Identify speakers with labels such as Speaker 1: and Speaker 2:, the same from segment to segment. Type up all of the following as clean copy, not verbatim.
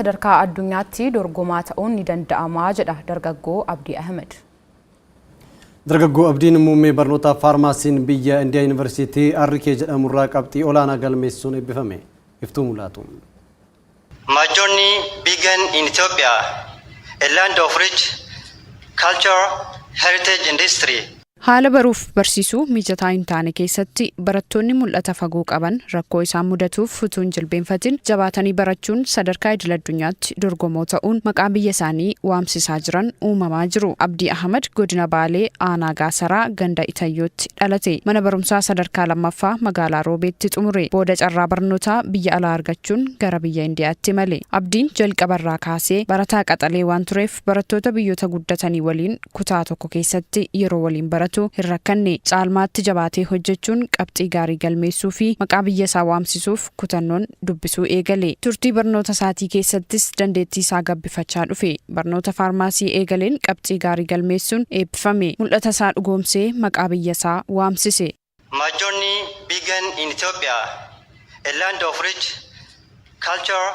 Speaker 1: Sadarkaa addunyaatti dorgomaa ta'uun ni danda'ama jedha dargaggoo Abdii Ahmed.
Speaker 2: Dargaggoo Abdiin muummee barnoota faarmaasiin biyya Indiyaa Yuunivarsiitii RK jedhamurraa qabxii olaanaa galmeessuun eebbifame. Iftuu Mulaatu.
Speaker 3: My journey began in Ethiopia, a land of rich culture, heritage and history.
Speaker 4: Haala baruuf barsiisuu mijataa hin taane keessatti barattoonni mul'ata fagoo qaban rakkoo isaan mudatuuf utuu hin jilbeenfatin jabaatanii barachuun sadarkaa idil addunyaatti dorgomoo ta'uun maqaa biyya isaanii waamsisaa jiran uumamaa jiru. Abdii Ahmad godina Baalee, aanaa Gaasaraa, ganda Itayyootti dhalate. Mana barumsaa sadarkaa lammaffaa magaalaa Roobeetti xumure. Booda carraa barnootaa biyya alaa argachuun gara biyya Indiyaatti imale. Abdiin jalqabarraa kaasee barataa qaxalee waan tureef, barattoota biyyoota guddatanii waliin kutaa tokko keessatti yeroo waliin baratu hin rakkanne. Caalmaatti jabaatee hojjechuun qabxii gaarii galmeessuu fi maqaa biyya isaa waamsisuuf kutannoon dubbisuu eegale. Turtii barnoota isaatii keessattis dandeettii isaa gabbifachaa dhufe. Barnoota faarmaasii eegaleen qabxii gaarii galmeessuun eebbifame. Mul'ata isaa dhugoomsee maqaa biyya isaa waamsise.
Speaker 3: My journey began in Ethiopia, a land of rich culture,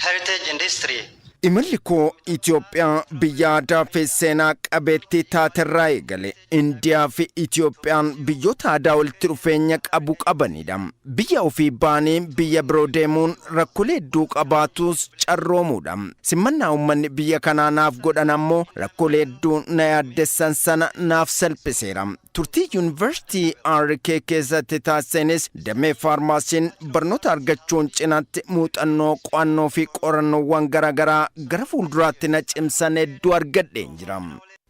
Speaker 3: heritage and history.
Speaker 5: Imalli koo Itoophiyaa biyya aadaa fi seenaa qabeettii taaterraa eegale. Indiyaa fi Itoophiyaan biyyoota aadaa walitti dhufeenya qabu qabanidha. Biyya ofii baanii biyya biroo deemuun rakkoolee hedduu qabaatus carroomuudha. Simannaa uummanni biyya kanaa naaf godhan ammoo rakkoolee hedduu na yaaddessan sana naaf salphiseera. Turtii Yuunivarsiitii RK keessatti taasiseenis damee faarmaasiin barnoota argachuun cinaatti muuxannoo qo'annoo fi qorannoowwan garaagaraa gara fuulduraatti na cimsan hedduu argadheen jira.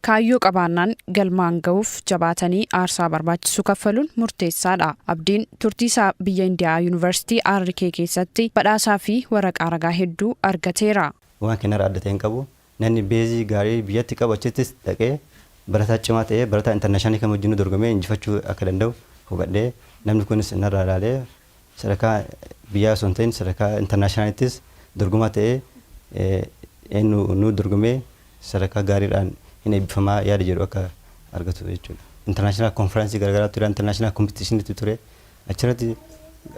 Speaker 4: Kaayyoo qabaannaan galmaan ga'uuf jabaatanii aarsaa barbaachisu kaffaluun murteessaadha. Abdiin turtii isaa biyya Indiyaa Yuunivarsiitii RK keessatti badhaasaa fi waraqaa ragaa hedduu argateera.
Speaker 6: Waan kanarraa adda ta'e hin qabu. Namni base gaarii biyyatti qabu achittis dhaqee barataa cimaa ta'ee, barataa international kam wajjin dorgomee injifachuu akka danda'u hubadhee, namni kunis narraa ilaalee sadarkaa biyyaa osoo hin ta'in sadarkaa internationalittis dorgomaa ta'ee, eenyu nu dorgomee sadarkaa gaariidhaan hin eebbifamaa yaada jedhu akka argatu jechuudha. International conference garaagaraa ture, international competitionitti ture, achirratti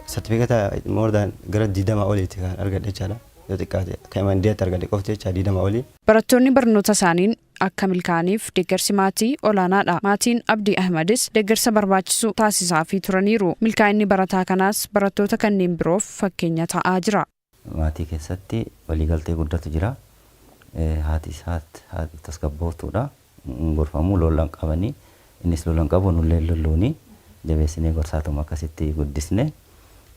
Speaker 6: sartifikeeta more than gara 20 oliiti kan argadhe jechaadha. Yoo xiqqaate kan Indiyaatti argadhe qofti jecha 20 olii.
Speaker 4: Barattoonni barnoota isaaniin akka milkaa'aniif deeggarsi maatii olaanaadha. Maatiin Abdii Ahmadis deeggarsa barbaachisu taasisaafii turaniiru. Milkaa'inni barataa kanaas barattoota kanneen biroof fakkeenya ta'aa jira.
Speaker 7: Maatii keessatti waliigaltee guddatu jira. Haati isaa tasgabbooftuudha. Gorfamuu lolan qabanii, innis lolan qabu, nullee lolluuni, jabeessinee gorsaatuma akkasitti guddisne.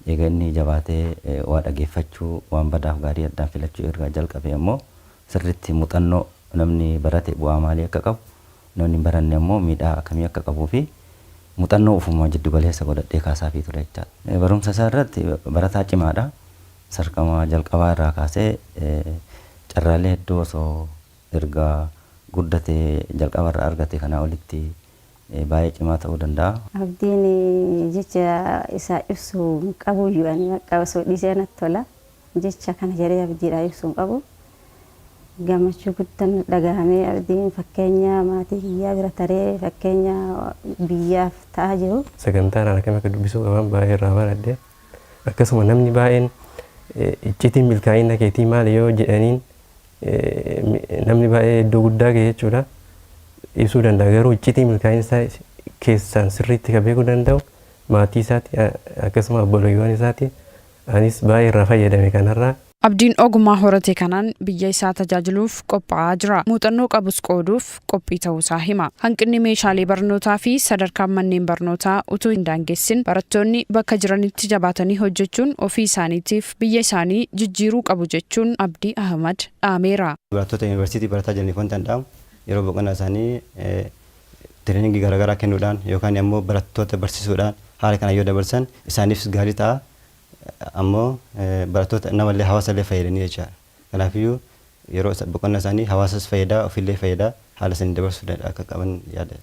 Speaker 7: Egaa inni jabaatee waa dhageeffachuu, waan badaaf gaarii addaan filachuu erga jalqabe immoo, sirriitti muuxannoo namni barate bu'aa maalii akka qabu, namni hin baranne immoo miidhaa akkamii akka qabuu fi muuxannoo ofuma jiddu galeessa godhadhee kaasaafii ture jechaadha. Barumsa isaa irratti barataa cimaadha. Sarqama jalqabaa irraa kaasee carraalee hedduu osoo erga guddatee jalqaba irraa argate kanaa olitti baay'ee cimaa ta'uu danda'a.
Speaker 8: Abdiin jecha isaa ibsuu hin qabu iyyuu, ani bakka osoo dhiisee natti tola. Jecha kana jedhee abdiidhaa ibsuu hin qabu. Gammachuu guddaan dhagahamee, abdiin fakkeenya maatii kiyyaa bira taree fakkeenya biyyaaf ta'aa jiru.
Speaker 9: Sagantaan akkam akka dubbisuu qaban baay'ee irraa baradhe. Akkasuma namni baay'een iccitiin milkaa'ina keetii maali yoo jedhaniin, namni baay'ee iddoo guddaa ga'e jechuudha. Ibsuu danda'a, garuu iccitii milkaa'insa keessaan sirriitti kan beekuu danda'u maatii isaati, akkasuma obboleewwan isaati. Anis baay'ee irraa fayyadame kanarraa.
Speaker 4: Abdiin ogummaa horate kanaan biyya isaa tajaajiluuf qophaa'aa jira. Muuxannoo qabus qooduuf qophii ta'uusaa hima. Hanqinni meeshaalee barnootaa fi sadarkaan manneen barnootaa utuu hin daangessin, barattoonni bakka jiranitti jabaatanii hojjechuun ofii isaaniitiif biyya isaanii jijjiiruu qabu jechuun Abdii Ahmad dhaameera.
Speaker 6: Barattoota yuunivarsiitii barataa jiraniif wanta hin dhaamu, yeroo boqonnaa isaanii training garaagaraa kennuudhaan yookaan immoo barattoota barsiisuudhaan haala kana yoo dabarsan isaaniifis gaarii ta'a. Ammoo barattoota namallee hawaasa illee fayyadanii jechaadha. Kanaafiyyuu yeroo boqonnaa isaanii hawaasas fayyadaa, ofiillee fayyadaa haala sanii dabarsuu akka qaban yaada.